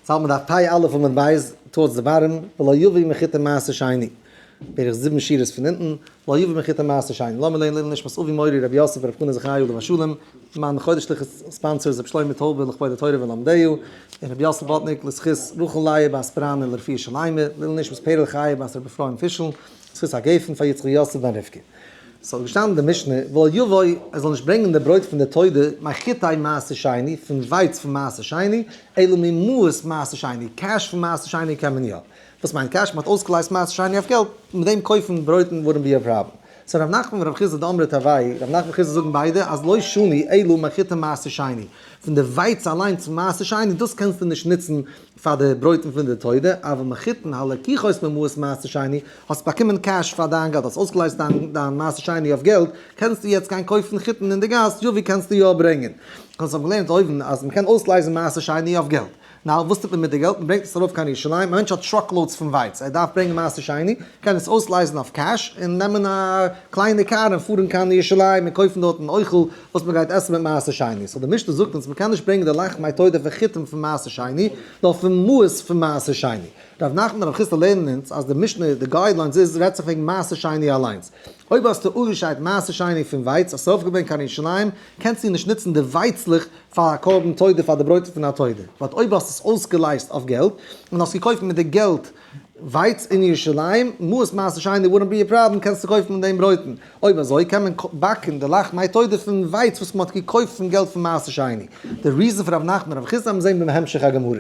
ס'האלט מען דף פ' א' עמוד ב', towards the bottom, ולא יביא מחיטה מעשר שני. בערך זיבן שורות פון אונטן, ולא יביא מחיטה מעשר שני. לאמיר לערנען לעילוי נשמת אבי מורי רבי יוסף רבי חנא זכרי' עליו השלום, מיין חודש'ליכע sponsors רבי שלמה טויבער לכבוד התורה ולומדיה, און רבי יוסל בוטניק לזכות רחל לאה בת פראנע לרפואה שלימה, לעילוי נשמת פערל חיה בת רבי אפרים פישל, זכות הגפן פאר יצחק יוסף בן רבקה. ס'האט געשטאנען אין די משנה, ולא יביא, ער זאל נישט ברענגען די ברויט פון די תודה, מחיטי מעשר שני, פון ווייץ פון מעשר שני, אלא ממעות מעשר שני, cash פון מעשר שני קען מען יא. וואס מיינט cash? מ'האט אויסגעלייזט מעשר שני אויף געלט, מיט דעם קויפן ברויטן wouldn't be a problem. So ר' נחמן און ר' חסדא דאמרי תרוייהו, ר' נחמן און חסדא זאגן ביידע אז לא שנו אלא מחיטי מעשר שני, פון די ווייץ אליינס פון מעשר שני, דאס קענסטו נישט נוצן פאר די ברויטן פון די תודה, אבל מחיטין הלקוחות ממעות מעשר שני, האסט באקומען cash פאר דיין געלט, האסט אויסגעלייזט דיין דיין מעשר שני אויף געלט, קענסטו יעצט גיין קויפן חיטין אין די גאס, יביא קענסטו יא ברענגען. אונז האבן געלערנט אויבן אז מ'קען אויסלייזן מעשר שני אויף געלט. now וואס טוט מען מיט די געלט? מ'ברענגט עס ארויף קיין ירושלים, א מענטש האט truckloads פון ווייץ, ער דארף ברענגען מעשר שני, קען עס אויסלייזן אויף cash, און נעמען א קליינע קאר און פארן קיין ירושלים און קויפן דארטן אוכל וואס מ'גייט עסן מיט מעשר שני. So די משנה זאגט אונז מ'קען נישט ברענגען די לחמי תודה פון חיטים פון מעשר שני, נאר פון מעות פון מעשר שני. ר' נחמן און ר' חסדא לערנען אונז אז די משנה, די guidelines איז, רעדט זיך וועגן מעשר שני אליינס. אויב האסטו אפגעשיידט מעשר שני פון ווייץ, האסט ארויפגעברענגט קיין ירושלים, קענסטו נישט נוצן די ווייצלעך פאר א קרבן תודה פאר די ברויט פון א תודה. but אויב האסט עס אויסגעלייזט אויף געלט, און האסט געקויפט מיט די געלט ווייץ אין ירושלים, מעות מעשר שני wouldn't be a problem, קענסטו קויפן מיט דעם ברויטן. אויב אזוי קען מען באקן די לחמי תודה פון ווייץ וואס מען האט געקויפט פון געלט פון מעשר שני. די reason פון ר' נחמן און ר' חסדא זעהן מיר בהמשך הגמרא.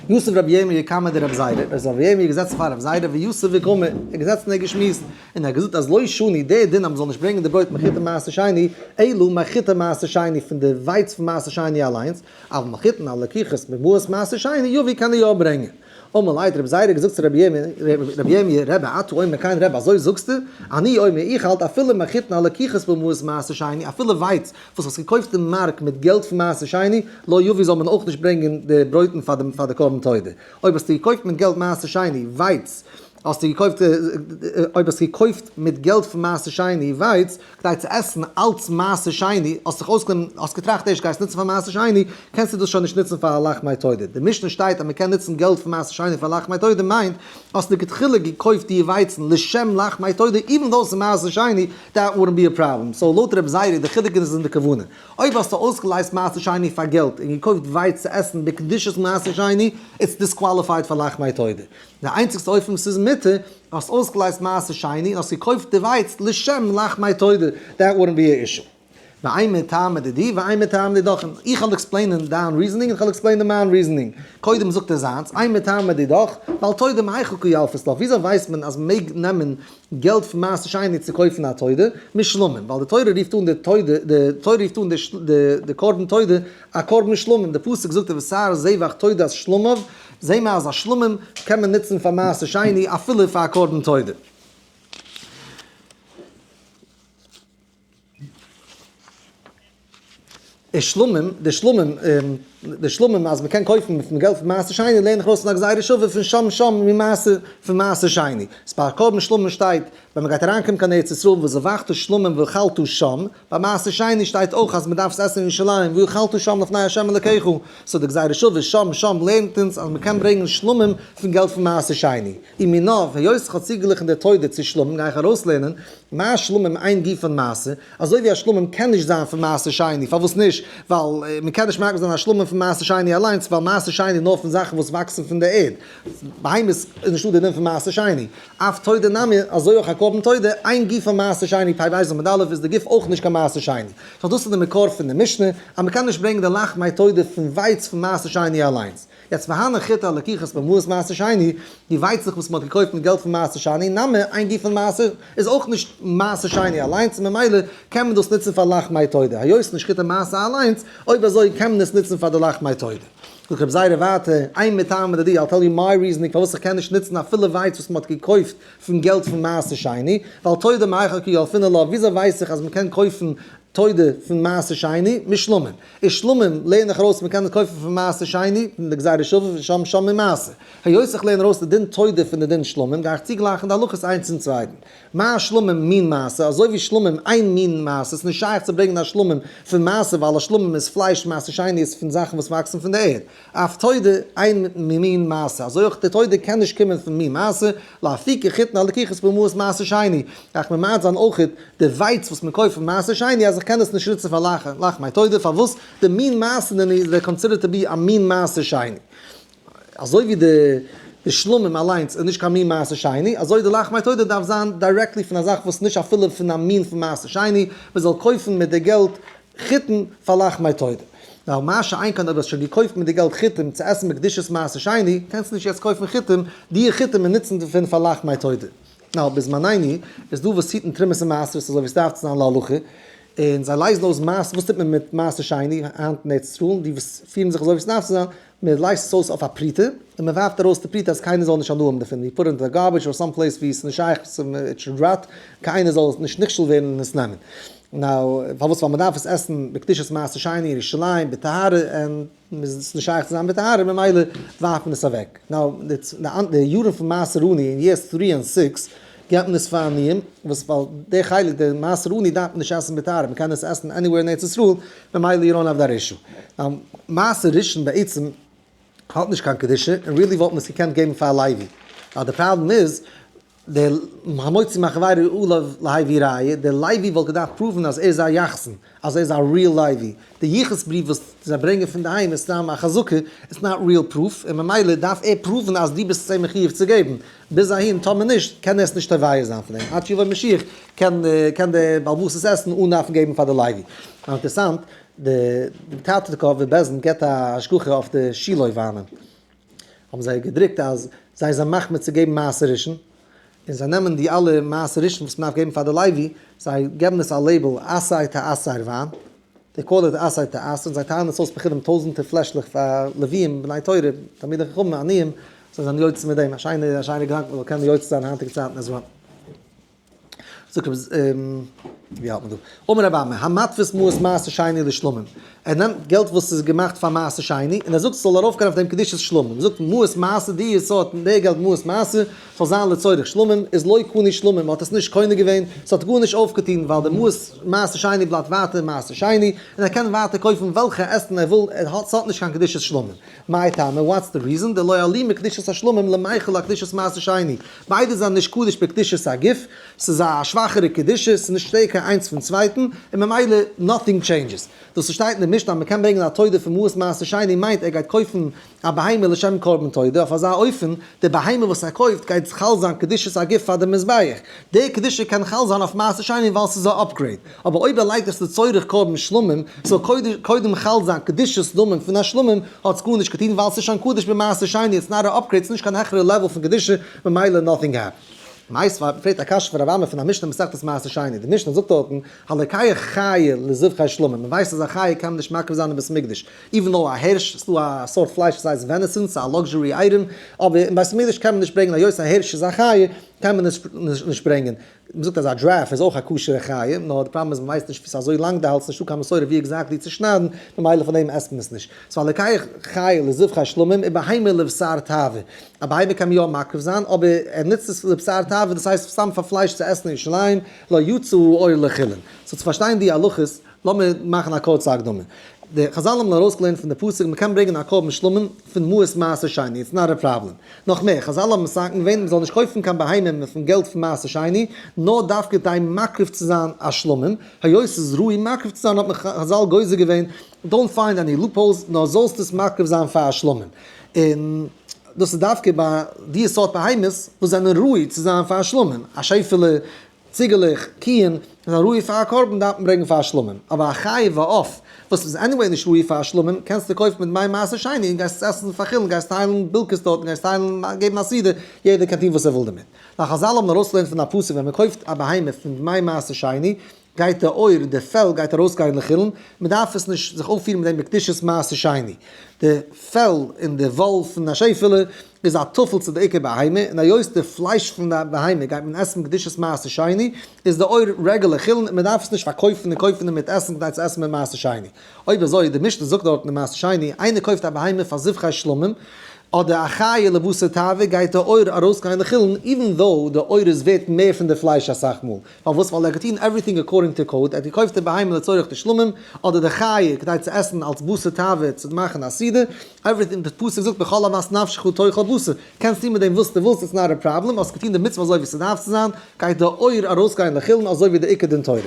יתיב רבי ירמי' קמיה דרבי זירא, איז רבי ירמי' געזעצן פאר רבי זירא ויתיב וקאמר, ער איז געזעצן און געשמועסט, און ער האט געזאגט אז לא שנו דער דין אז מען זאל נישט ברענגען די ברויט מחיטי מעשר שני, אלא מחיטי מעשר שני פון די ווייץ פון מעשר שני אליינס, אבל מחיטין הלקוחות ממעות מעשר שני יביא קען ער יא ברענגען. אמר ליה האט רבי זירא געזאגט צו רבי ירמי' רבי אתה אומר כן רבי אזוי זאגסטו? אני אומר איך האלט אפילו מחיטין הלקוחות ממעות מעשר שני אפילו ווייץ וואס האסט געקויפט אין מארק מיט געלט פון מעשר שני, לא יביא זאל מען אויך נישט ברענגען די ברויטן פאר די פאר די קרבן תודה. אויב האסטו געקויפט מיט געלט מעשר שני ווייץ, האסטו געקויפט אויב האסטו געקויפט מיט געלט פון מעשר שני ווייץ, כדי צו עסן אלץ מעשר שני, האסט זיך אויסגענומען, האסט געטראכט ערשט גייסט נוצן פאר מעשר שני, קענסטו דאס שוין נישט נוצן פאר א לחמי תודה. די משנה שטייט אז מען קען נוצן געלט פון מעשר שני פאר לחמי תודה מיינט, האסט לכתחילה געקויפט די ווייצן לשם לחמי תודה, even though ס'איז מעשר שני, that wouldn't be a problem. So לויט רב זירא די חילוק איז אין די כוונה. אויב האסטו אויסגעלייזט מעשר שני פאר געלט און געקויפט ווייץ צו עסן בקדושת מעשר שני, it's disqualified פאר לחמי תודה. די איינציגסטע אופן וואס ס'איז מותר, האסט אויסגעלייזט מעשר שני און האסט געקויפט די ווייץ לשם לחמי תודה, that wouldn't be a issue. ואימא טעמא דידי ואימא טעמא דידך, איך וועל explain ען דיין reasoning און איך וועל explain ען מיין reasoning. קודם זאגט ער זיינס, אימא טעמא דידך, ווייל תודה מהיכא קא ילפת לה, וויאזוי ווייסט מען אז מ'מעג נעמען געלט פון מעשר שני צו קויפן א תודה? משלמים, ווייל די תורה רופט אן די תודה, די תורה רופט אן די קרבן תודה א קרבן שלמים, די פסוק זאגט ובשר זבח תודת שלמיו, זעהן מיר אז א שלמים קען מען נוצן פאר מעשר שני אפילו פאר א קרבן תודה. די שלמים, די שלמים, די שלמים אז מ'קען קויפן מיט געלט פון מעשר שני לערן איך ארויס פון א גזירה שווה פון שם שם ממעשר פון מעשר שני. ס'ביי קרבן שלמים שטייט ווען מ'גייט אריינקומען קיין ארץ ישראל וזבחת שלמים ואכלת שם, ביי מעשר שני שטייט אויך אז מ'דארף עס עסן אין ירושלים ואכלת שם לפני ה' אלקיך, so די גזירה שווה שם שם לערנט אונז אז מ'קען ברענגען שלמים פון געלט פון מעשר שני. ומינה, היות איך האב צוגעגליכן די תודה צו שלמים גיי איך ארויסלערנען מה שלמים אין גופן מעשר, אזוי ווי א שלמים קען נישט זיין פון מעשר שני, פארוואס נישט? ווייל מען קען נישט מקריב זיין א שלמים פון מעשר שני אליינס, ווייל מעשר שני איז נאר פון זאכן וואס וואקסן פון די ערד, בהמות איז נישטא די דין פון מעשר שני, אף תודה נמי, אזוי אויך א קרבן תודה, אין גופן מעשר שני, פ' בית עמוד א', איז די גוף אויך נישט קיין מעשר שני. so דאס איז די מקור פון די משנה, אז מען קען נישט ברענגען די לחמי תודה פון ווייץ פון מעשר שני אליינס. יעצט והני חיטי הלקוחות ממעות מעשר שני, די ווייצלעך וואס מ'האט געקויפט מיט געלט פון מעשר שני, נמי אין גופן מעשר, איז אויך נישט מעשר שני אליינס, ממילא קען מען דאס נוצן פאר לחמי תודה, היות נישט חיטי מעשר אליינס, אויב אזוי קען מען עס נוצן פאר די לחמי תודה. זאגט רבי זירא ווייטער, אימא טעמא דידי, I'll tell you my reasoning פארוואס איך קען נישט נוצן אפילו ווייץ וואס מ'האט געקויפט פון געלט פון מעשר שני, ווייל תודה מהיכא קא ילפינן לה, וויאזוי ווייס איך אז מ'קען קויפן. תודה פון מעשר שני משלמים. איז שלמים לערן איך ארויס מ'קען עס קויפן פון מעשר שני, פון די גזירה שווה פון שם שם ממעשר. היות איך לערן ארויס די דין תודה פון די דין שלמים גיי איך צוגלייכן די הלכות איינס צום צווייטן. מה שלמים מין מעשר, אזוי ווי שלמים איין מין מעשר, ס'איז נישט שייך צו ברענגען א שלמים פון מעשר ווייל א שלמים איז פלייש מעשר שני איז פון זאכן וואס וואקסן פון די ערד. אף תודה איין מין מעשר, אזוי אויך די תודה קען נישט קומען פון מין מעשר, לאפוקי חיטין הלקוחות במעות מעשר שני, דארף מען ממעט זיין אויך די ווייץ וואס מען קויפט פון מעשר שני אז איך קען עס נישט נוצן פאר לחמי תודה, פארוואס די מין מעשר איז דער considered to be א מין מעשר שני. אזוי ווי די שלמים אליינס איז נישט קיין מין מעשר שני, אזוי די לחמי תודה דארף זיין directly פון א זאך וואס נישט אפילו פון א מין פון מעשר שני, מען זאל קויפן מיט די געלט חיטין פאר לחמי תודה. נאר מה שאין כן אויב האסט שוין געקויפט מיט די געלט חיטים צו עסן בקדושת מעשר שני, קענסטו נישט יעצט קויפן חיטים, די חיטים און נוצן דערפון פאר לחמי תודה. נאר בזמנינו איז דא וואס היטן תרומות און מעשרות אזוי ווי עס דארף צו זיין להלכה, און זיי לייזן אויס מעשר, וואס טוט מען מיט מעשר שני היינט אין ארץ ישראל, די וואס פירן זיך אזוי ווי עס דארף צו זיין, מען לייזט עס אויס אויף א פרוטה, און מען ווארפט ארויס די פרוטה אז קיינער זאל נישט הנאה האבן דערפון, you put in the garbage or some place ווי עס איז נישט שייך, it should rot, קיינער זאל נישט נכשל ווערן און עס נעמען. now, פארוואס? ווייל מען דארף עס עסן בקדושת מעשר שני ירושלים בטהרה, און עס איז נישט שייך צו זיין בטהרה, ממילא ווארפט מען עס אוועק. now, די יארן פון מעשר עני אין years three און six געבט מען עס פאר עניים, וואס ווייל די חלק די מעשר עני דארף מען נישט עסן בטהרה, מען קען עס עסן anywhere אין ארץ ישראל, ממילא you don't have that issue. מעשר ראשון בעצם האט נישט קיין קדושה, און really וואלט מען עס געקענט געבן פאר א לוי. ווייל די פראבלעם איז, דער המוציא מחבירו עליו להביא ראיה, דער לוי וואלט געדארפט prove ן אז ער איז א יחסן, אז ער איז א real לוי. די יחוס בריוו וואס זיי ברענגען פון די היים איז סתם א חזקה, it's not real proof, און ממילא דארף ער prove ן אז דו ביסט עס אים מחיוב צו געבן. ביז אהין טאמער נישט, קען ער עס נישט תובע זיין פון אים. עד שיבוא משיח קען קען דער בעל הבית עס עסן אן דארפן געבן פאר די לוי. אינטערסאנט, די טאטיקאווער בית דין געבט א השגחה אויף די שילה וויינען. האבן זיי געדרוקט אז זיי זענען מחמיר צו געבן מעשר ראשון, און זיי נעמען די אלע מעשר ראשון וואס מ'דארף געבן פאר די לוי, זיי געבן עס א label עשר תעשר וויין, they call it עשר תעשר, און זיי טיילן עס אויס בחינם טויזענטער פלעשלעך פאר לוויים, בני תורה, תלמידי חכמים, עניים, זיי זענען יוצא מיט דעם, א שיינע א שיינע געדאנק מ'זאל קענען יוצא זיין היינטיגע צייטן as well. זאגט רבי ווי האלט מען דא? אמר רבי אמי, המתפיס מעות מעשר שני לשלמים, ער נעמט געלט וואס איז געמאכט פאר מעשר שני, און ער זאגט ס'זאל ארויפגיין אויף דעם קדושת שלמים, זאגט מעות מעשר די סארט די געלט מעות מעשר זאל זיין לצורך שלמים, איז לא קני שלמים, מ'האט עס נישט קונה געווען, ס'האט גארנישט אויפגעטון, ווייל די מעות מעשר שני בלייבט ווייטער מעשר שני, און ער קען ווייטער קויפן וועלכע עסן ער וויל, ער האט ס'האט נישט קיין קדושת שלמים. מאי טעמא, what's the reason, דלא אלימא קדושת השלמים למיכל אקדושת מעשר שני, ביידע זענען נישט קדוש בקדושת הגוף, ס'איז א שוואכערע קדושה, ס'איז נישט שטערקער איינס פון צווייטן, און ממילא nothing changes. דאס וואס שטייט אין די משנה אז מ'קען ברענגען א תודה פון מעות מעשר שני מיינט ער גייט קויפן א בהמה לשם קרבן תודה, אויף אזא אופן, די בהמה וואס ער קויפט גייט חל זיין קדושת הגוף פאר די מזבח, די קדושה קען חל זיין אויף מעשר שני ווייל ס'איז א upgrade, אבער אויב ער לייגט עס לצורך קרבן שלמים, ס'זאל קודם חל זיין קדושת דמים פון א שלמים, האט עס גארנישט געטון ווייל ס'איז שוין קדוש במעשר שני, it's not a upgrade, ס'איז נישט קיין העכערע level פון קדושה, ממילא nothing happened. מיתיבי פרעגט א קשיא פון רב אמי פון א משנה מסכת מעשר שני, די משנה זאגט דארטן, הלוקח חיה לזבחי שלמים, מ'ווייסט אז א חיה קען מען נישט מקריב זיין אין בית מקדש, even though א הערש, ס'דא א סארט פלייש וואס הייסט venison, ס'איז א luxury item, אבער אין בית המקדש קען מען נישט ברענגען היות א הערש איז א חיה, קען מען עס נישט ברענגען. מ'זאגט אז א giraffe איז אויך א כשר'ע חיה, נאר די פראבלעם איז מ'ווייסט נישט ווי ס'איז אזוי לאנג די האלז, נישטא קיין מסורה ווי exactly צו שניידן, ממילא פון דעם עסט מען עס נישט. ס'איז הלוקח חיה לזבחי שלמים ובהמה לבשר תאווה. א בהמה קען מען יא מקריב זיין, אבער ער נוצט עס לבשר תאווה, דאס הייסט סתם פאר פלייש צו עסן אין ירושלים, לא יצא האור לחולין. so צו פארשטיין די הלכות, לאמיר מאכן א קורצע הקדמה. די חזל האבן ארויסגעלערנט פון די פסוק מ'קען ברענגען א קרבן שלמים פון מעות מעשר שני, it's not a problem. נאך מער, חזל האבן מתקן געווען מ'זאל נישט קויפן קיין בהמה פון געלט פון מעשר שני, נאר דווקא כדי מקריב צו זיין א שלמים, היות ס'איז ראוי מקריב צו זיין האט מען חזל גוזר געווען don't find any loopholes, נאר זאלסט עס מקריב זיין פאר א שלמים. און דאס איז דווקא ביי די סארט בהמות וואס זענען ראוי צו זיין פאר שלמים, א שעפעלע, ציגעלעך, קיען, זענען ראוי פאר א קרבן דארף מען ברענגען פאר א שלמים, אבער א חיה ועוף וואס איז anyway נישט ראוי פאר א שלמים קענסטו קויפן מיט דמי מעשר שני און גייסט עס עסן פאר חולין, גייסט טיילן בילקעס דארט און גייסט טיילן געבן א סעודה, יעדער קען טון וואס ער וויל דערמיט. נאר חזל האבן ארויסגעלערנט פון א פסוק ווען מען קויפט א בהמה פון דמי מעשר שני. גייט די עור, די פעל גייט ארויסגיין לחולין, מען דארף עס נישט זיך אויפפירן מיט דעם בקדושת מעשר שני. די פעל און די וואל פון א שעפעלע איז א טפל צו די עיקר בהמה, און היות די פלייש פון די בהמה גייט מען עסן בקדושת מעשר שני, איז די עור רעגולער חולין און מען דארף עס נישט פארקויפן און קויפן דערמיט עסן כדי צו עסן מיט מעשר שני. אויב אזוי, די משנה זאגט דארט אין די מעשר שני, איינער קויפט א בהמה פאר זבחי שלמים, אדער א חיה לבשר תאווה, גייט די עור ארויסגיין לחולין, even though די עור איז ווערט מער פון די פלייש אסאך מאל. פארוואס? ווייל ער האט געטון everything according to code, ער האט געקויפט די בהמה לצורך די שלמים, אדער די חיה כדי צו עסן אלס בשר תאווה צו מאכן א סעודה, everything, די פסוק זאגט בכל אוות נפשך תאכל בשר, קענסט טון מיט דעם וואס דו ווילסט it's not a problem, האסט געטון די מצוה אזוי ווי ס'דארף צו זיין, גייט די עור ארויסגיין לחולין אזוי ווי די עיקר דין תורה.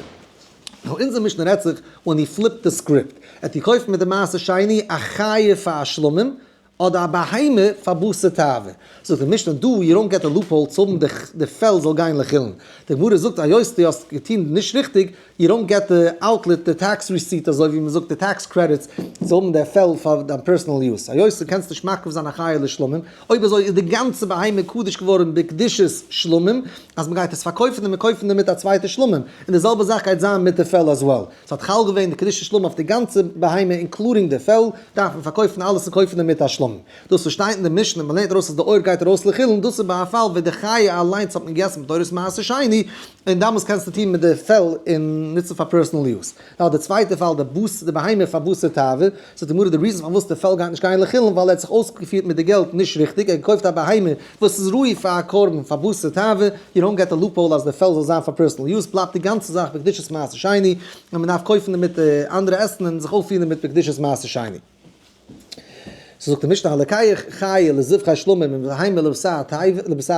נאר אונזער משנה רעדט זיך when he flipped the script, ער האט געקויפט מיט די מעשר שני א חיה פאר א שלמים, אדער א בהמה פאר בשר תאווה. זאגט די משנה דא you don't get a loophole צו האבן די פעל זאל גיין לחולין. די גמרא זאגט היות דו האסט געטון נישט ריכטיג, you don't get the outlet די tax receipt אזוי ווי מ'זאגט די tax credits צו האבן די פעל פאר דיין personal use. היות דו קענסט נישט מקריב זיין א חיה לשלמים, אויב אזוי איז די גאנצע בהמה קדוש געווארן בקדושת שלמים, אז מ'גייט עס פארקויפן און מ'קויפן דערמיט א צווייטע שלמים. און די זעלבע זאך גייט זיין מיט די פעל as well. ס'האט חל געווען די קדושת שלמים אויף די גאנצע בהמה including די פעל, דארף מען פארקויפן אלעס און קויפן דערמיט א שלמים. דאס וואס שטייט אין די משנה, מ'לערנט ארויס אז די עור גייט ארויס לחולין, דאס איז ביי א פאל ווען די חיה אליינס האט מען געגעסן בתורת מעשר שני, און דאמאלס קענסטו טון מיט די פעל און נוצן פאר personal use. נאר די צווייטע פאל, די בשר, די בהמה פאר בשר תאווה, זאגט די גמרא די reason פארוואס די פעל גייט נישט גיין לחולין ווייל ער האט זיך אויסגעפירט מיט די געלט נישט ריכטיג, ער האט געקויפט א בהמה וואס איז ראוי פאר א קרבן פאר בשר תאווה, you don't get the loophole אז די פעל זאל זיין פאר personal use, בלייבט די גאנצע זאך בקדושת מעשר שני, און מען דארף קויפן דערמיט אנדערע עסן און זיך אויפפירן דערמיט בקדושת מעשר שני. זאגט די משנה הלוקח חיה לזבחי שלמים ובהמה לבשר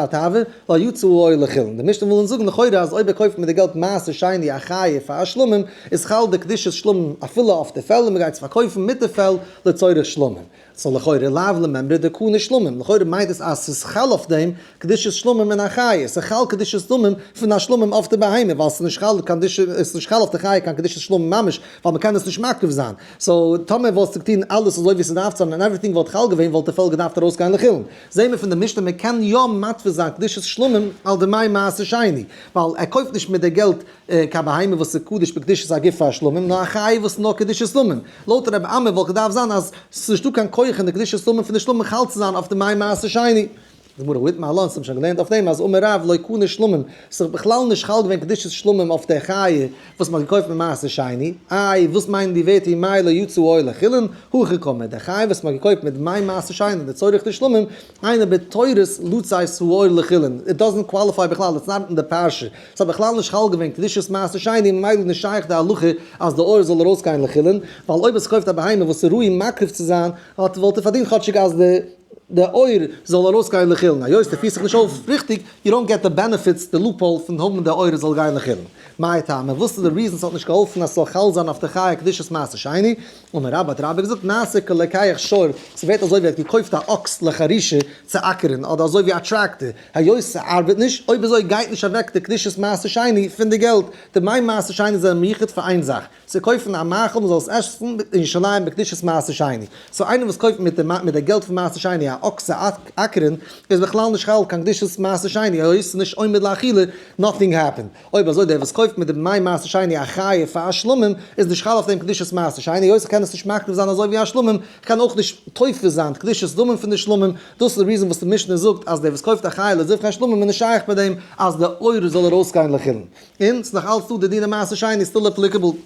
תאווה, לא יצא העור לחולין. די משנה וויל אונז זאגן לכאורה אז אויב ער קויפט מיט די געלט מעשר שני א חיה פאר א שלמים, איז חל די קדושת שלמים אפילו אויף די פעל און מען גייט עס פארקויפן מיט די פעל לצורך שלמים. so לכאורה לאו למימרא דקני שלמים, לכאורה מיינט עס אז ס'איז חל אויף דעם קדושת שלמים אין א חיה, ס'איז חל קדושת דמים פון א שלמים אויף די בהמה, ווייל ס'איז נישט חל קיין קדושה, ס'איז נישט חל אויף די חיה קיין קדושת שלמים ממש, ווייל מ'קען עס נישט מקריב זיין. so טאמער וואלסטו געטון אלעס אזוי ווי ס'דארף צו זיין און everything וואלט חל געווען וואלט די פעל געדארפט ארויסגיין לחולין. זעהן מיר פון די משנה מ'קען יא מתפיס זיין קדושת שלמים על דמי מעשר שני, ווייל ער קויפט נישט מיט די געלט קיין בהמה וואס איז קדוש בקדושת הגוף פאר שלמים, נאר א חיה וואס איז נאר קדושת דמים. לויט רבי אמי וואלט געדארפט זיין אז ס'איז נישטא קיין כח אין די קדושת דמים פון די שלמים חל צו זיין אויף די דמי מעשר שני. די גמרא ואיתמר עלה, אונז האבן שוין געלערנט אויף דעם אז אמר רב לא קני שלמים, ס'איז בכלל נישט חל געווען קדושת שלמים אויף די חיה וואס מ'האט געקויפט מיט מעשר שני, איי וואס מיינען די ווערטער מאי לא יצא העור לחולין, הכי קאמר, די חיה וואס מ'האט געקויפט מיט דמי מעשר שני לצורך די שלמים, אינה בתורת לצאת העור לחולין, it doesn't qualify בכלל, it's not אין די פרשה, ס'האט בכלל נישט חל געווען קדושת מעשר שני, ממילא איז נישט שייך די הלכה אז די עור זאל ארויסגיין לחולין, ווייל אויב עס קויפט א בהמה וואס איז ראוי מקריב צו זיין, האט וואלט ער פארדינט כאטשיג אז די די עור זאל ארויסגיין לחולין, היות ער פירט זיך נישט אויף ריכטיג, you don't get the benefits, די loophole פון האבן די עור זאל גיין לחולין. מאי טעמא, וואס איז די reason ס'האט נישט געהאלפן אז ס'זאל חל זיין אויף די חיה קדושת מעשר שני? אמר רבה האט רבה געזאגט נעשה כלוקח שור, ס'ווערט אזוי ווי ער האט געקויפט א אקס לחרישה צו אקערן, אדער אזוי ווי א טראקטער, היות ס'ארבעט נישט, אויב אזוי גייט נישט אוועק די קדושת מעשר שני פון די געלט, די דמי מעשר שני זענען מיוחד פאר איין זאך, צו קויפן א מאכל מ'זאל עס עסן אין ירושלים בקדושת מעשר שני, so איינער וואס קויפט מיט די געלט פון מעשר שני א אקס צו אקערן איז בכלל נישט חל קיין קדושת מעשר שני היות ס'איז נישט עומד לאכילה, nothing happened. אויב אזוי דער וואס קויפט מיט די דמי מעשר שני א חיה פאר א שלמים איז נישט חל אויף דעם קדושת מעשר שני, היות איך קען עס נישט מקריב זיין אזוי ווי א שלמים, איך קען אויך נישט תופס זיין קדושת דמים פון די שלמים, דאס איז די reason וואס די משנה זאגט אז דער וואס קויפט א חיה לזבחי שלמים איז נישט שייך ביי דעם אז די עור זאל ארויסגיין לחולין. און ס'איז נאך אלץ דא די דיני מעשר שני still applicable.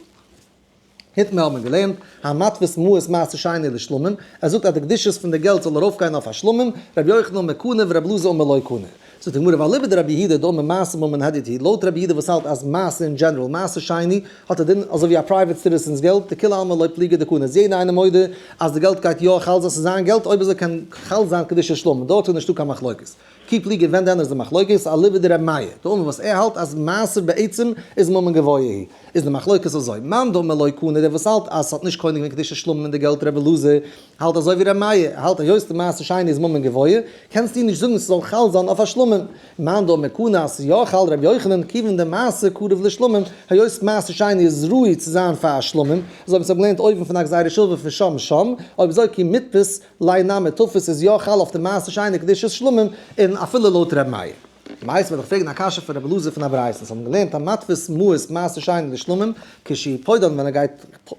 איתמר האט מען געלערנט, המתפיס מעות מעשר שני לשלמים, ער זאגט אז די קדושות פון די געלט זאל ארויפגיין אויף א שלמים, רבי יוחנן אומר קנה ורבי אלעזר אומר לא קנה. זאגט די גמרא ואליבא דרבי יהודה דאמר מעשר ממון הדיוט הוא, לויט רבי יהודה וואס האלט אז מעשר אין general, מעשר שני, האט א דין אזוי ווי א private citizen's געלט, דכולי עלמא לא פליגי דקנה, איז יעדער איינער מודה אז די געלט גייט יא חל זיין, ס'איז זיין געלט, אויב אזוי קען חל זיין קדושת שלמים, דארט איז נישטא קיין מחלוקת. כי פליגי ווען דען איז די מחלוקת אליבא דר' מאיר דאמר וואס ער האלט אז מעשר בעצם איז ממון גבוה היא, איז די מחלוקת אזוי, מאן דאמר לא קנה דער וואס האלט אז ס'האט נישט קונה געווען קדושת שלמים אין די געלט ר' אלעזר האלט אזוי ווי ר' מאיר ער האלט היות די מעשר שני איז ממון גבוה קענסטו נישט זאגן ס'זאל חל זיין אויף א שלמים, מאן דאמר קנה אז ס'איז יא חל ר' יוחנן כיוון דמעשר קרוב לשלמים היות מעשר שני איז ראוי צו זיין פאר א שלמים, אזוי ווי מ'האט געלערנט אויבן פון א גזירה שווה פון שם שם, אויב אזוי כי מיתפס ליה נמי תפס איז יא חל אויף די מעשר שני קדושת שלמים און אפילו לויט ר' מאיר. למעשה וועל איך פרעגן א קשיא פון רבי אלעזר פון א ברייתא, אונז האבן געלערנט המתפיס מעות מעשר שני לשלמים, כשהוא פודן ווען ער גייט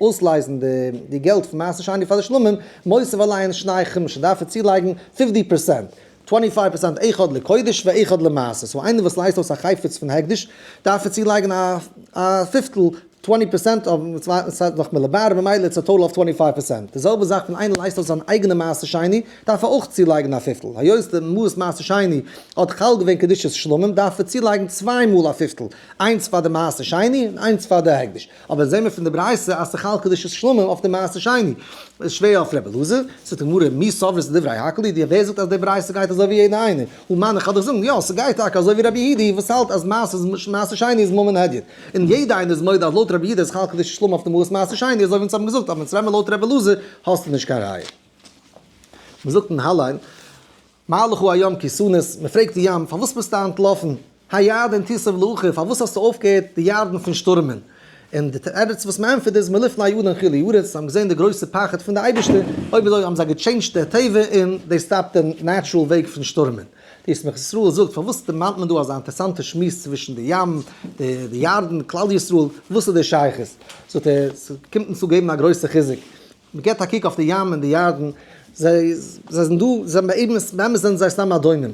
אויסלייזן די געלט פון מעשר שני פאר די שלמים, מוסיף עליהן שני חמשין, דארף ער צולייגן 50 פראצענט, 25% אחד לקודש ואחד למעשר, so איינער וואס לייזט אויס א חפץ פון הקדש, דארף ער צולייגן א פיפטל, 20% אויף ס'האט נאך מלבאר, ממילא it's a total of 25%. די זעלבע זאך ווען איינער לייזט אויס זיין אייגענע מעשר שני, דארף ער אויך צולייגן א פיפטל. היות די מעות מעשר שני האט חל געווען קדושת שלמים, דארף ער צולייגן צוויי מאל א פיפטל, איינס פאר די מעשר שני און איינס פאר די הקדש. אבער זעהן מיר פון די ברייתא אז ס'חל קדושת שלמים אויף די מעשר שני. איז שווער אויף רבי אלעזר, זאגט די גמרא, מי סברת דברי הכל היא, ווער זאגט אז די ברייתא גייט אזוי ווי יעדער איינער? ומני כ'וועל דיך זאגן, יא, ס'גייט טאקע אזוי ווי רבי יהודה וואס האלט אז מעשר שני איז ממון הדיוט. און יעדער איינער איז מודה אז לויט רבי יהודה איז חל קדושת שלמים אויף די מעות מעשר שני, אזוי ווי אונז האבן געזאגט, אבער אונז רעדן לויט רבי אלעזר האסטו נישט קיין ראיה. מ'זאגט אין הלל, מה לך הים כי סנית, מ'פרעגט די ים, פארוואס ביסטו אנטלאפן? הירדן תסוב לאחור, פארוואס האסטו אויפגעהערט די ירדן פון שטורעמען? און די תירוץ וואס מ'ענטפערט איז, מלפני האדון חילי ארץ, זיי האבן געזען די גרויסע פחד פון די אייבערשטער, אויב אזוי האבן זיי גע change ט די טבע און they stopped די natural וועג פון שטורעמען. די ישמח ישראל זאגט, פארוואס דערמאנט מען דא אזא אינטערעסאנטע שמועס צווישן די ים, די ירדן, כלל ישראל, וואס איז די שייכות? זאגט ער, ס'קומט אונז צו געבן א גרויסע חיזוק, מ'געבט א קוק אויף די ים און די ירדן, זיי זענען דא, זיי באמת באמת זענען זיי סתם אדונים,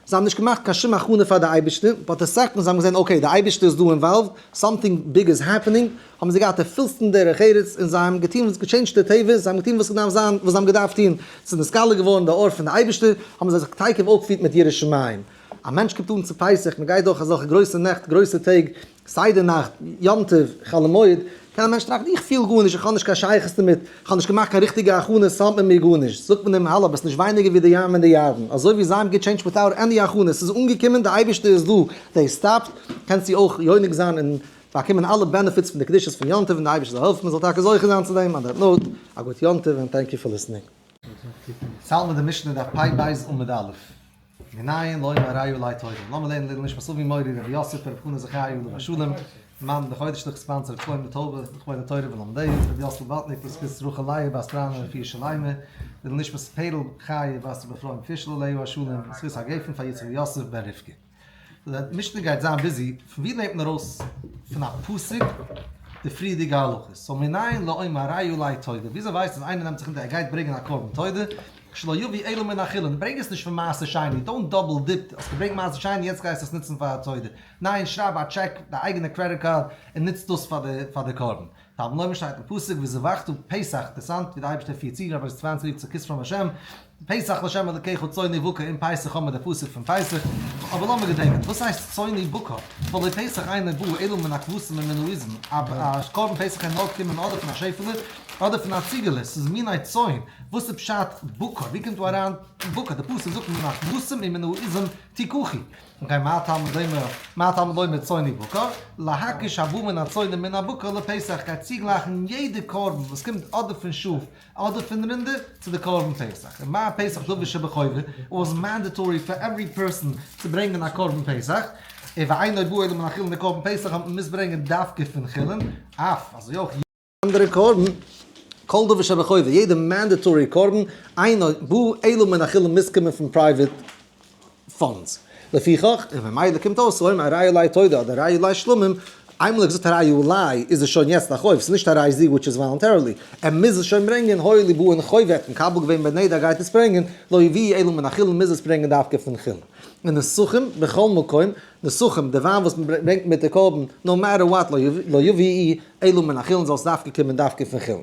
זיי האבן נישט געמאכט קיין שום הכנה פאר די אייבערשטער, but the second זיי האבן געזען okay די אייבערשטער איז דא involved, something big is happening, האבן זיי געהאט די פולסטן דרך ארץ און זיי האבן געטון וואס גע change ט די טבע, זיי האבן געטון וואס ס'דארף זיין, וואס זיי האבן געדארפט טון, ס'איז נתגלה געווארן די אור פון די אייבערשטער, האבן זיי זיך תיכף אויפגעפירט מיט יראת שמים. א מענטש קומט אן צו פסח, מען גייט דורך אזעלכע גרויסע נעכט, גרויסע טעג, סדר נאכט, יום טוב, חול המועד, קען א מענטש טראכטן, איך פיל גארנישט, איך האב נישט קיין שייכות דערמיט, איך האב נישט געמאכט קיין ריכטיגע הכנות, ס'האט מיט מיר גארנישט. זאגט מען אים, האלא, ביסט נישט ווייניגער ווי די ים און די ירדן, אזוי ווי זיי האבן גע change ט without any הכנות, ס'איז אנגעקומען, די אייבערשטער איז דא, they stopped, קענסטו אויך יונק זיין און באקומען אלע benefits פון די קדושת פון יום טוב און די אייבערשטער זאל העלפן מען זאל טאקע זוכה זיין צו דעם, on that note, א גוט יום טוב און thank you for listening. צאלן מיט די משנה דף פ ב' עמוד א'. מנין לומר הרי עלי תודה. לאמיר לערנען לעילוי נשמת אבי מורי רבי יוסף ברב חנא זכרי' עליו השלום, מאן די חודש לך sponsor ר' שלמה טויבער לכבוד התורה ולומדיה, רבי יוסל באטניק לזכות רחל לאה בת פראנא רפואה שלימה, לעילוי נשמת פערל חיה בת רבי אפרים פישל עליה השלום, לזכות הגפן פאר יצחק יוסף בן רבקה. די משנה גייט זיין busy, פון ווי נעמט מען ארויס פון א פסוק די פריערדיגע הלכות? so מנין לומר הרי עלי תודה, וויאזוי ווייסט אז איינער נעמט זיך אונטער ער גייט ברענגען א קרבן תודה, שלא יביא אלא מן החולין, ברענג עס נישט פון מעשר שני, don't double dip, האסט געברענגט מעשר שני יעצט גייסטו עס נוצן פאר א תודה, ניין שרייב א טשעק, די אייגענע credit card, און נוץ דאס פאר די קרבן. תלמוד לומר שטייט אין פסוק וזבחת פסח, אינטערעסאנט ווי די אייבערשטער פירט צו, רבי 22 צו כתרו השם, פסח לשם אלקיך צאן ובקר, אין פסח האבן מיר די פסוק פון פסח, אבער לאמיר געדענקען, וואס הייסט צאן ובקר? והלא פסח אינו בא אלא מן הכבשים ומן העזים, א קרבן פסח קען נאר קומען אדער פון א שעפעלע אדער פון א ציגעלע, ס'איז מיני צאן, וואס איז פשט בקר? ווי קומט דא אריין בקר? די פסוק זאגט מן הכבשים ומן העזים תקחו. okay, מה תלמוד לומר, מה תלמוד לומר צאן ובקר? להקיש הבא מן הצאן ומן הבקר לפסח, גייט צוגלייכן יעדע קרבן וואס קומט אדער פון שאף אדער פון רינדער צו די קרבן פסח. און מה פסח דבר שבחובה, was mandatory for every person צו ברענגען א קרבן פסח, און ואינו בא אלא מן החולין די קרבן פסח האט מען מוז ברענגען דווקא פון חולין, אף אזוי אויך. אנדערע קרבן, כל דבר שבחובה, יעדע mandatory קרבן, אינו בא אלא מן החולין מוז קומען פון private funds. לפיכך, און ממילא קומט אויס, אויב הרי עלי תודה אדער הרי עלי שלמים, איינמאל ער האט געזאגט הרי עלי איז עס שוין יעצט א חוב, ס'איז נישט הרי זו which is voluntarily, ער מוז עס שוין ברענגען, הואיל ובא אין חוב, ער האט מקבל געווען בנדר גייט עס ברענגען, לא יביא אלא מן החולין מוז עס ברענגען דווקא פון חולין. און נסכים בכל מקום, נסכים, די וויין וואס מ'ברענגט מיט די קרבן, no matter what, לא יביא אלא מן החולין זאל עס דווקא קומען דווקא פון חולין.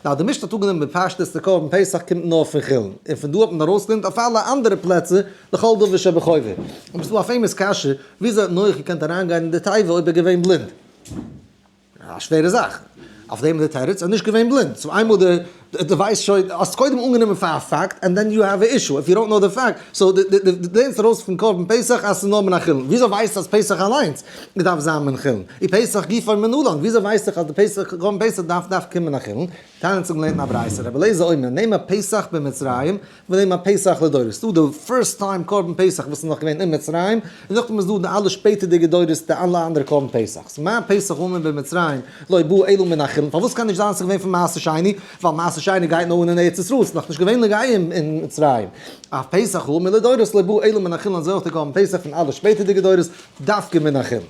now די משנה האט אנגענומען בפשטות די קרבן פסח קומט נאר פון חולין, און פון דא האט מען ארויסגעלערנט אויף אלע אנדערע פלעצער לכל דבר שבחובה. אבער ס'איז דא א famous קשיא, וויאזוי האט נח געקענט אריינגיין אין די תיבה אויב ער איז געווען בלינד? א שווערע זאך. אויף דעם איז די תירוץ, ער איז נישט געווען בלינד. so איינמאל די דו ווייסט שוין, האסט קודם אנגענומען פאר א פאקט, and then you have a issue, if you don't know the fact. so דו לערנסט ארויס פון קרבן פסח אז ס'איז נאר מן החולין. וויאזוי ווייסטו אז פסח אליינס דארף זיין מן חולין? אי פסח גופו מנלן, וויאזוי ווייס איך אז די פסח, קרבן פסח דארף דווקא קומען מן החולין? תניא צום געלערנט אין א ברייתא, רבי אליעזר אומר, נאמר פסח במצרים, ונאמר פסח לדורות. ס'דא די first time קרבן פסח וואס איז נאך געווען אין מצרים, און נאכדעם איז דא די אלע שפעטערדיגע דורות די אלע אנדערע קרבן פסח'ס. מה פסח האמור במצרים לא בא אלא מן החולין, פארוואס קען נישט זיין ס'איז געווען פון מעשר שני? ווייל מעשר. שני גייט נאר אן אין ארץ ישראל, ס'איז נאכנישט געווען לגויים אין מצרים. אף פסח הוא מלדורות לא בא אלא מן החולין, אזוי אויך די קרבן פסח פון אלע שפעטערדיגע דורות דווקא מן החולין.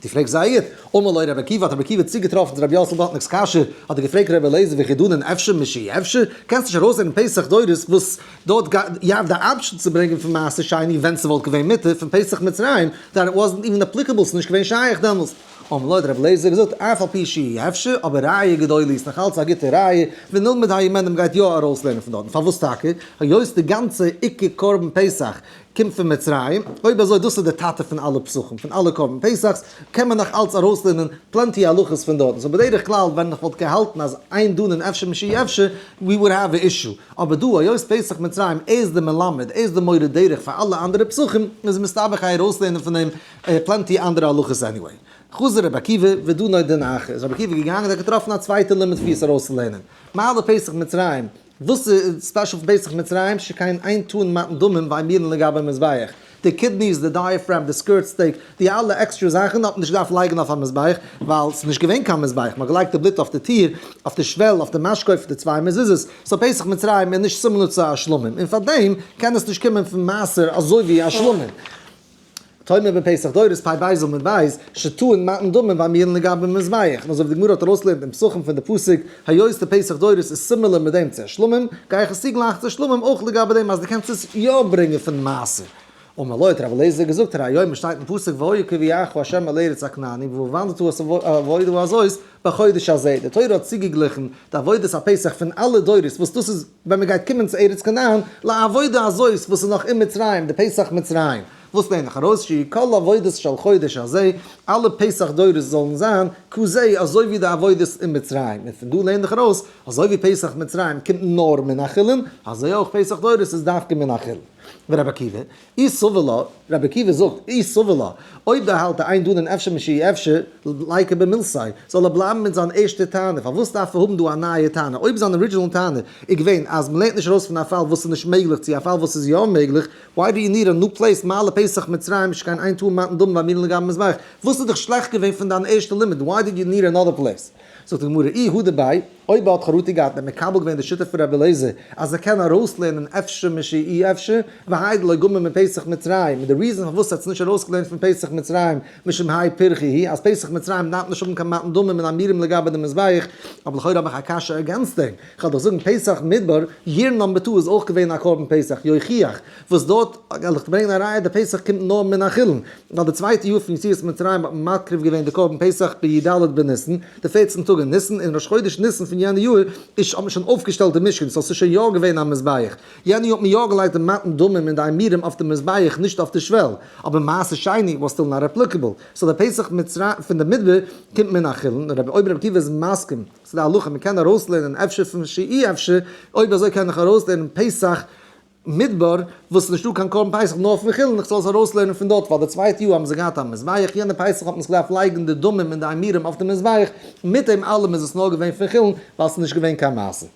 דו פרעגסט זייער גוט. אמר לו רבי עקיבא, האט רבי עקיבא צוגעטראפן צו רבי יאסל בלאטניק'ס קשיא, האט ער געפרעגט רבי אליעזר וכי דנין אפשר משאי אפשר, קענסט נישט ארויסלערנען פסח דורות וואס דארט גייט די option צו ברענגען פון מעשר שני ווען ס'וואלט געווען מותר פון פסח מצרים, that it wasn't even applicable, ס'איז נישט געווען שייך דעמאלסט. אמר לו האט רבי אליעזר געזאגט אף על פי שאי אפשר, אבער ראיה גדולה איז נאך אלץ א גוטע ראיה, ונלמד הימנו מ'גייט יא ארויסלערנען פון דארטן, פארוואס טאקע? היות די גאנצע עיקר קרבן פסח קומט פון מצרים, אויב אזוי דאס איז די טאטע פון אלע פסחים, פון אלע קרבן פסח'ס, קען מען נאך אלץ ארויסלערנען plenty הלכות פון דארטן, so בדרך כלל ווען איך וואלט געהאלטן אז אין דנין אפשר משאי אפשר, we would have a issue, אבער דא היות פסח מצרים ער איז די מלמד, ער איז די מורה דרך פאר אלע אנדערע פסחים, איז מסתבר איך ארויסלערנען פון דעם plenty אנדערע הלכות anyway. חזר רבי עקיבא ודנו דין אחר, איז רבי עקיבא געגאנגען און האט געטראפן א צווייטע לימוד ווי עס ארויסצולערנען, מה לפסח מצרים, וואס איז special פון פסח מצרים שכן אין טעון מתן דמים ואימורין לגבי מזבח? די kidneys, די diaphragm, די skirt steak, די אלע עקסטרע זאכן האט מען נישט געדארפט לייגן אויף א מזבח, ווייל ס'איז נישט געווען קיין מזבח, מ'האט געלייגט די בלוט אויף די טיר, אויף די שוועל, אויף די משקוף, די צוויי מזוזות, so פסח מצרים איז נישט similar צו א שלמים, און פארדעם קען עס נישט קומען פון מעשר אזוי ווי א שלמים. תאמר בפסח דורות פ' בית עמוד בית, שטעון מתן דמים ואימורין לגבי מזבח, און אזוי ווי די גמרא האט ארויסגעלערנט אין פסחים פון די פסוק, היות די פסח דורות איז similar מיט דעם צו שלמים, גיי איך עס צוגלייכן צו שלמים אויך לגבי דעם אז דו קענסט עס יא ברענגען פון מעשר. אמר לו האט רבי אליעזר געזאגט, הרי היום שטייט אין פסוק והיה כי יביאך ה' אל ארץ הכנעני והעבדת את העבודה הזאת בחודש הזה, די תורה האט צוגעגליכן די עבודת הפסח פון אלע דורות וואס דאס איז ווען מען גייט קומען צו ארץ כנען, לעבודה הזאת וואס איז נאך אין מצרים, די פסח מצרים, וואס לערן איך ארויס שיהיו כל עבודות של חודש הזה, אלע פסח דורות זאלן זיין כזה אזוי ווי די עבודות אין מצרים, און פון דא לערן איך ארויס, אזוי ווי פסח מצרים קומט נאר מן החולין, אזוי אויך פסח דורות איז דווקא מן החולין. ורבי עקיבא, אי סבר לה, רבי עקיבא זאגט, אי סבר לה, אויב דער האלט אין דנין אפשר משאי אפשר, ליכא במילתיה, זאל ער בלייבן מיט זיין ערשטע טענה, פארוואס דארף ער האבן דא א נייע טענה, אויב זיין original טענה איז געווען אז מ'לערנט נישט ארויס פון א פאל וואס איז נישט מעגליך צו א פאל וואס איז יא מעגליך, why do you need a new place מה לפסח מצרים שכן אין טעון מתן דמים ואימורין לגבי מזבח, וואס איז דיך שלעכט געווען פון דיין ערשטע לימוד, why did you need another place? זאגט די גמרא, אי הא דבעי, אויב ער האט חרטה געהאט און מקבל געווען די שיטה פון רבי אליעזר אז ער קען ארויסלערנען אפשר משאי אפשר, והאי דלא גמר מפסח מצרים, און די reason פארוואס ער האט עס נישט ארויסגעלערנט פון פסח מצרים משום האי פירכא היא, אז פסח מצרים דארף נישט האבן קיין מתן דמים און אימורים לגבי די מזבח, אבער לכאורה האב איך א קשיא against דעם, כ'וועל דיך זאגן פסח מדבר, year number two איז אויך געווען א קרבן פסח, יוכיח, וואס דארט וועל איך ברענגען א ראיה די פסח קומט נאר מן החולין, ווייל די צווייטע יאר פון יציאת מצרים האט מען מקריב געווען די קרבן פסח בי ד בניסן, די 14 טאג אין ניסן, און ראש חודש ניסן פון יענע יאר איז האט מען שוין אויפגעשטעלט די משכן, so ס'איז שוין יא געווען א מזבח, יענע יאר האט מען יא געלייגט די מתן דמים און די אימורים אויף די מזבח נישט אויף די שוועל, אבער מעשר שני was still not applicable, so די פסח מצרים פון די מדבר קומט מן החולין, אויב רבי עקיבא איז מסכים צו די הלכה מען קען ארויסלערנען אפשר פון שאי אפשר, אויב אזוי קען איך ארויסלערנען פסח מדבר וואס איז נישטא קיין קרבן פסח נאר פון חולין, איך זאל עס ארויסלערנען פון דארט, ווייל די צווייטע יאר האבן זיי געהאט א מזבח, יענע פסח האט מען עס געדארפט לייגן די דמים און די אימורים אויף די מזבח, מיט דעם אלעם איז עס נאר געווען פון חולין, ווייל עס איז נישט געווען קיין מעשר.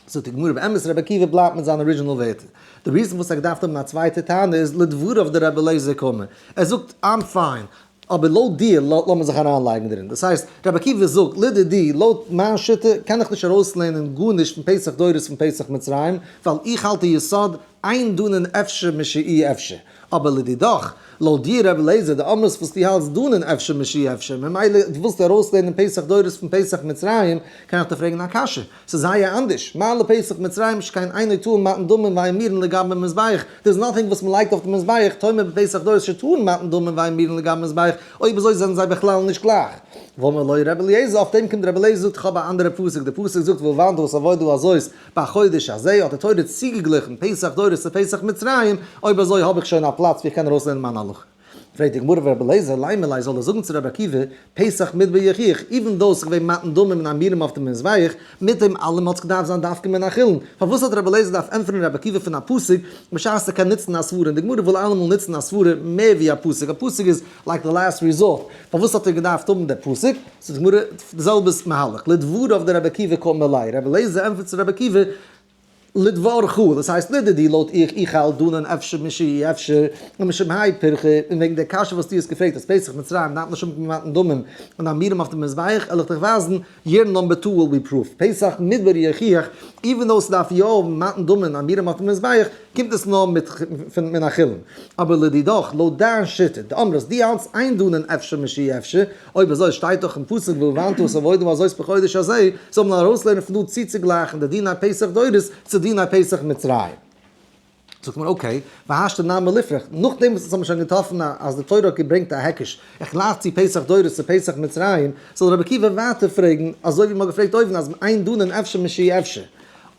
זאגט די גמרא באמת רבי עקיבא בלייבט מיט זיין original ווערטער, די reason וואס ער האט געדארפט האבן א צווייטע טענה איז לדבריו דרבי אליעזר קאמר, ער זאגט I'm fine, אבער לויט דיר לאמיר זיך אריינלייגן דערין, דאס הייסט רבי עקיבא זאגט לדידי לויט מיין שיטה קען איך נישט ארויסלערנען גארנישט פון פסח דורות פון פסח מצרים, ווייל איך האלט די יסוד אין דנין אפשר משאי אפשר, אבער לדידך, לויט דיר רבי אליעזר דאמרת וואס דו האלטסט דנין אפשר משאי אפשר, ממילא דו ווילסט ארויסלערנען פסח דורות פון פסח מצרים, קען איך דיר פרעגן א קשיא, ס'איז זייער אנדערש, מה לפסח מצרים שכן אינו טעון מתן דמים ואימורין לגבי מזבח, there is nothing וואס מ'לייגט אויף די מזבח, תאמר בפסח דורות שטעון מתן דמים ואימורין לגבי מזבח, אויב אזוי זענען זיי בכלל נישט גלייך. ואמר לו רבי אליעזר, אויף דעם קומט רבי אליעזר זאגט איך האב א אנדערע פסוק, די פסוק זאגט והעבדת את העבודה הזאת בחודש הזה, האט די תורה צוגעגליכן פסח דורות צו פסח מצרים, אויב אזוי האב איך שוין א פלאץ ווי איך קען ארויסלערנען מיין הלכה. פרעגט די גמרא ורבי אליעזר לימא ליה זאל ער זאגן צו רבי עקיבא, פסח מדבר יוכיח, even though ס'איז געווען מתן דמים און אימורים אויף דעם מזבח, מיט דעם אלעם האט עס געדארפט זיין דווקא מן החולין, פארוואס האט רבי אליעזר געדארפט ענטפערן רבי עקיבא פון א פסוק, בשעת ער קען נוצן א סברה, און די גמרא וויל אלעמאל נוצן א סברה מער ווי א פסוק, א פסוק איז like the last resort, פארוואס האט ער געדארפט האבן דער פסוק? זאגט די גמרא די זעלבע מהלך, לדבריו דרבי עקיבא קאמר ליה, רבי אליעזר ענטפערט צו רבי עקיבא, לדברך, דאס הייסט לדידי לויט איך, איך האלט דנן אפשר משאי אפשר, ומשום האי פירכא, און וועגן דער קשיא וואס דו האסט געפרעגט אז פסח מצרים דארף נישט האבן קיין מתן דמים און אימורים אויף די מזבח, על איך דיך ווייזן, year number two will be proof, פסח מדבר יוכיח, even though ס'דארף יא האבן מתן דמים און אימורים אויף די מזבח, קומט עס נאר מיט פון מן החולין. אבער לדידך, לויט דיין שיטה, דאמרת דו האלטסט אין דנין אפשר משאי אפשר, אויב אזוי שטייט דאך אין פסוק והבנת את העבודה הזאת בחודש הזה, זאל מען ארויסלערנען פון דא צוצוגלייכן די דיני פסח דורות צו דיני פסח מצרים. זאגט מען okay, והשתא נמי ליפרך, נאכדעם וואס אונז האבן שוין געטראפן אז די תורה האט געברענגט א היקש, איך גלייך צו פסח דורות צו פסח מצרים, זאל רבי עקיבא ווייטער פרעגן, אזוי ווי מ'האט געפרעגט אויבן אז אין דנין אפשר משאי אפשר.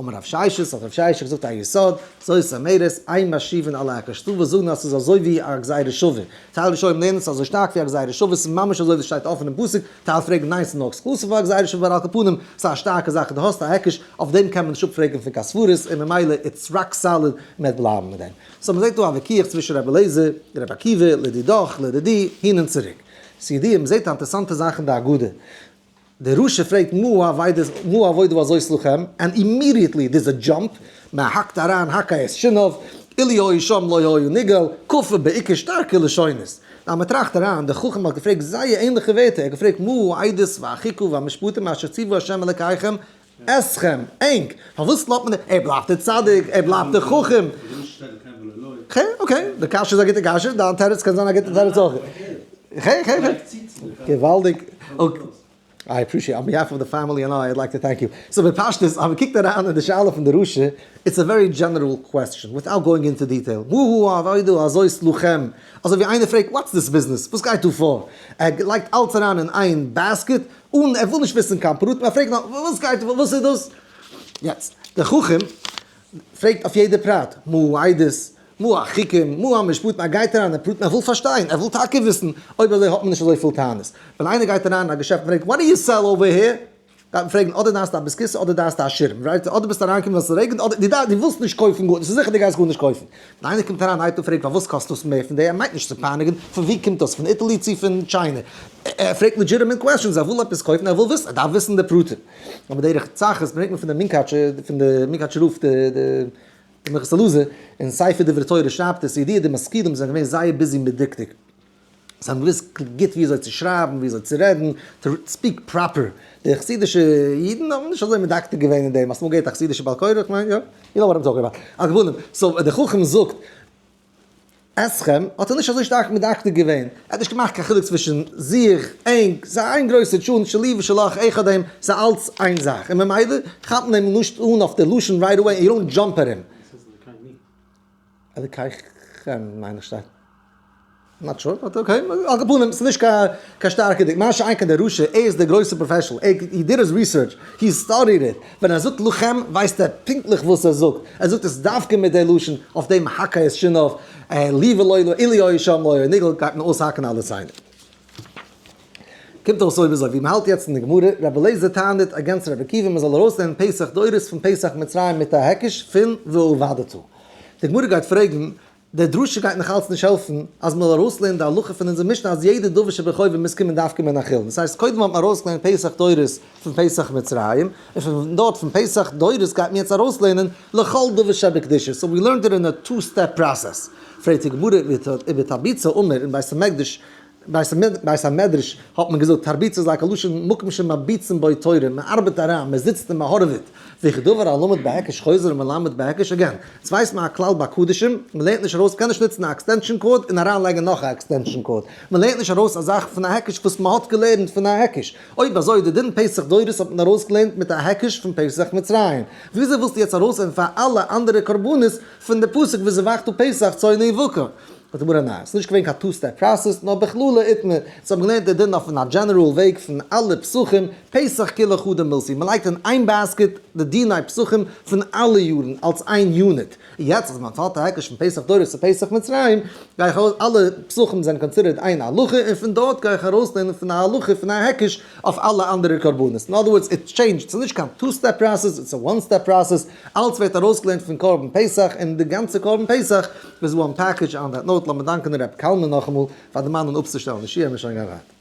אמר רב ששת, האט רב ששת געזאגט א יסוד, זאת אומרת, אין משיבין על ההיקש, ס'דא וואס זאגן אז ס'איז אזוי ווי א גזירה שווה, טייל ראשונים לערנען ס'איז אזוי שטארק ווי א גזירה שווה, ס'איז ממש אזוי ווי ס'שטייט אפן אין פסוק, טייל פרעגן ניין ס'איז נאר exclusive פאר א גזירה שווה, אבער על כל פנים, ס'איז א שטארקע זאך, דו האסט א היקש, אויף דעם קען מען נישט אפפרעגן פון קיין סברות, און ממילא it's rock solid, מ'וועט בלייבן מיט דעם. so מ'זעט דא א וויכוח צווישן רבי אליעזר, רבי עקיבא, לדידך, לדידי, הין און צוריק. ס'ידוע, מ'זעט א אינטערעסאנטע זאך אין די הגדה. דער רשע פרעגט מה העבודה הזאת לכם, and immediately there's a jump, מען האקט אריין הקהה את שיניו, אילו היה שם לא היה נגאל, כפה בעיקר שטארקע לשונות. נאר מען טראכט אריין, דער חכם האט געפרעגט זייער ענליכע ווערטער, ער האט געפרעגט מה העדות והחוקה והמשפטים אשר ציוה ה' אלקיכם אתכם, ענק, פארוואס לאזט מען, ער בלייבט דער צדיק, ער בלייבט דער חכם. okay, okay, די קשיא איז א גוטע קשיא, דיין תירוץ קען זיין א גוטע תירוץ אויך. געוואלדיג. I appreciate, on behalf of the family and I, I'd like to thank you. So בפשטות, אז מ'קוקט אריין אין די שאלה פון די רשע, it's a very general question, without going into detail. מה העבודה הזאת לכם. אזוי ווי איינער פרעגט, what's this business? וואס גייט דא פאר? ער לייגט אלץ אריין אין איין basket, אן ער וויל נישט וויסן קיין פרטים, ער פרעגט נאר, וואס גייט, וואס איז דאס? יעצט, דער חכם פרעגט אויף יעדע פרט, מה העדות, מה החוקים, מה המשפטים, ער גייט אריין אין פרטים, ער וויל פארשטיין, ער וויל טאקע וויסן, אויב אזוי האט מען נישט אזויפיל טענות. ווען איינער גייט אריין אין א געשעפט און פרעגט what do you sell over here? גייט מען פרעגן אדער דארפסטו א בית הכסא אדער דארפסטו א שירעם, right? אדער ביסטו אריינגעקומען ווייל ס'רעגנט אדער דו דארפסט, דו ווילסט נישט קויפן גארנישט, ס'איז זיכער דו גייסט גארנישט קויפן. ווען איינער קומט אריין הייבט אן פרעגן פארוואס קאסט דאס מער פון די, ער מיינט נישט צו פייניגן, פון וואו קומט דאס, פון Italy צו פון China? ער פרעגט legitimate questions, ער וויל עפעס קויפן, ער וויל וויסן, ער דארף וויסן די פרטים. אבער דרך צחות ברענגט מען פון די מונקאטשער, פון די מונקאטשער רב, די די מנחת אלעזר, אין ספר דברי תורה שרייבט ער, ס'ידוע די משכילים זענען געווען זייער busy מיט דקדוק. זיי האבן געוואוסט גוט ווי אזוי צו שרייבן, ווי אזוי צו רעדן, to speak proper. די חסידישע אידן האבן נישט אזוי מדקדק געווען אין דעם. האסט אמאל געהערט א חסידישע בעל קורא? איך מיין יא. you know what I'm talking about. על כל פנים, so דער חכם זאגט, אתכם, האט ער נישט אזוי שטארק מדקדק געווען. ער האט נישט געמאכט קיין חילוק צווישן זיך, ענק, ס'איז איין גרויסע טשולנט, שלי ושלך, אחד הם, ס'איז אלץ איין זאך. און ממילא כאפט מען אים נישט אן אויף די לשון right away, you don't jump at him. אלקיכם מיין איך שטייט. not sure, but okay, על כל פנים, ס'איז נישט קיין שטארקע דיק, מה שאין כן דער רשע, ער איז דער גרויסער professional, ער he did his research, he studied it, ווען ער זאגט לכם ווייסט ער פונקטליך וואס ער זאגט, ער זאגט עס דווקא מיט דער לשון, אויף דעם הקהה את שיניו, לי ולא לו, אילו היה שם לא היה נגאל, גייט מען אויסהאקן אלע ציינער. קומט אויס אויב אזוי ווי מ'האלט יעצט אין די גמרא, רבי אליעזר טענה'ט against רבי עקיבא מ'זאל ארויסנעמען פסח דורות פון פסח מצרים מיט א היקש פון והאבדת. די גמרא גייט פרעגן, די דרשה גייט נאך אלץ נישט העלפן אז מ'זאל ארויסלערנען די הלכה פון אונזער משנה אז יעדע דבר שבחובה מוז קומען דווקא מן החולין. דאס הייסט קודם האט מען ארויסגעלערנט פסח דורות פון פסח מצרים, און פון דארט פון פסח דורות גייט מען יעצט ארויסלערנען לכל דבר שבקדושה. so we learned it in a two step process. פרעגט די גמרא איבער תרביצא אמר אין בית המקדש בית המדרש האט מען געזאגט תרביצא איז like א לשון מקום שמרביצין בו תורה, מען ארבעט אריין, מען זיצט און מען הארעוועט, וכי דבר הלמד בהיקש חוזר ומלמד בהיקש, again, יעצט ווייסט מען א כלל ביי קדשים, מען לערנט נישט ארויס, מען קען נישט נוצן א extension cord און אריין לייגן נאך א extension cord, מען לערנט נישט ארויס א זאך פון א היקש וואס מען האט געלערנט פון א היקש, אויב אזוי די דין פסח דורות האט מען ארויסגעלערנט מיט א היקש פון פסח מצרים, וויאזוי ווילסטו יעצט ארויסלערנען פאר אלע אנדערע קרבנות פון די פסוק וזבחת פסח צאן ובקר? זאגט די גמרא ניין, ס'איז נישט געווען קיין two step process, נאר בכללא איתמר, זיי האבן געלערנט די דין אויף א general וועג פון אלע פסחים, פסח כולא חדא מילתא, מען לייגט אין איין basket די דיני פסחים פון אלע יארן אלס איין unit, יעצט אז מען האט א היקש פון פסח דורות צו פסח מצרים, גיי איך ארויס אלע פסחים זענען considered איין הלכה, און פון דארט גיי איך ארויסלערנען פון א הלכה פון א היקש אויף אלע אנדערע קרבנות, אין other words it changed, ס'איז נישט קיין two step process, it's a one step process, אלץ ווערט ארויסגעלערנט פון קרבן פסח, און די גאנצע קרבן פסח איז one package. On that note, לאמיר דאנקען ר' קלמן נאכאמאל פאר דערמאנען אפצושטעלן די שיעור, מיר שוין גיין ווייטער.